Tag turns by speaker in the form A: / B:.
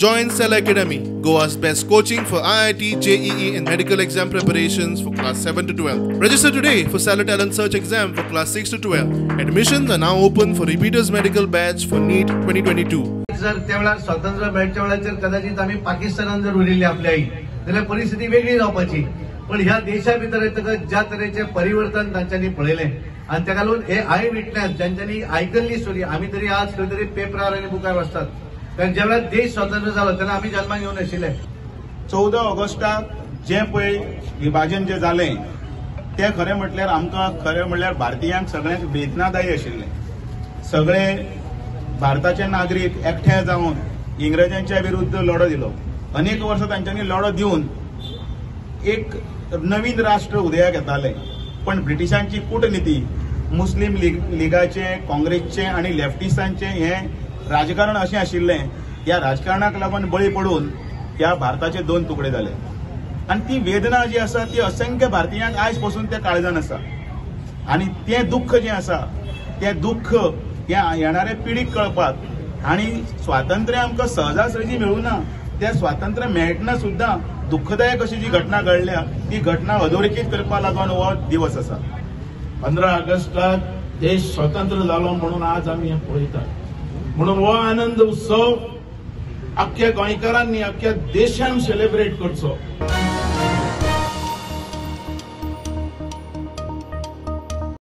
A: Join Cell Academy, Goa's best coaching for IIT, JEE and medical exam preparations for class 7 to 12. Register today for Cellar Talent Search exam for class 6 to 12. Admissions are now open for repeaters medical batch for NEET 2022.
B: जर त्या वेळार स्वातंत्र्य मेळच्या वेळाचेर कदाचित आमी पाकिस्तानान जर उरिल्ली आपली आई जाल्यार परिस्थिती वेगळी जावपाची, पण ह्या देशा भितर येतकच ज्या तरेचे परिवर्तन तांच्यांनी पळयलें आनी ताका लागून हे I witness ज्यांच्यांनी आयकल्ली स्टोरी आमी तरी आज खंय तरी पेपरार आनी बुकार वाचतात, कारण ज्या वेळार देश स्वतंत्र जालो तेन्ना आमी जल्माक येवन आशिल्ले.
C: 14 ऑगस्टाक जें पळय विभाजन जें जालें तें खरें म्हटल्यार आमकां खरें म्हटल्यार भारतीयांक सगळ्यांक वेदनादायी आशिल्लें. सगळे भारताचे नागरीक एकठांय जावन इंग्रजांच्या विरुद्ध लढो दिलो. अनेक वर्सां तांच्यांनी लढो दिवन एक नवीन राष्ट्र उदयाक येतालें, पण ब्रिटिशांची कूटनिती, मुस्लीम लिगाचे, काँग्रेसचे आनी लेफ्टिस्टांचे हें राजकारण अशें आशिल्लें, ह्या राजकारणाक लागून बळी पडून ह्या भारताचे 2 तुकडे जाले. आनी ती वेदना जी आसा ती असंख्य भारतीयांक आयज पसून त्या काळजान आसा आनी तें दुख्ख जें आसा तें दुख्ख ह्या येणाऱ्या पिढीक कळपाक आनी स्वातंत्र्य आमकां सहजासहजी मेळूना, तें स्वातंत्र्य मेळटना सुद्दां दुःखदायक अशी जी घटना घडल्या ती घटना अधोरेखीत करपाक लागून हो दिवस आसा.
D: 15 ऑगस्टाक देश स्वतंत्र जालो म्हणून आज आमी हें पळयतात, म्हणून हो आनंद उत्सव अख्ख्या गोंयकारांनी अख्ख्या देशान सेलिब्रेट करचो.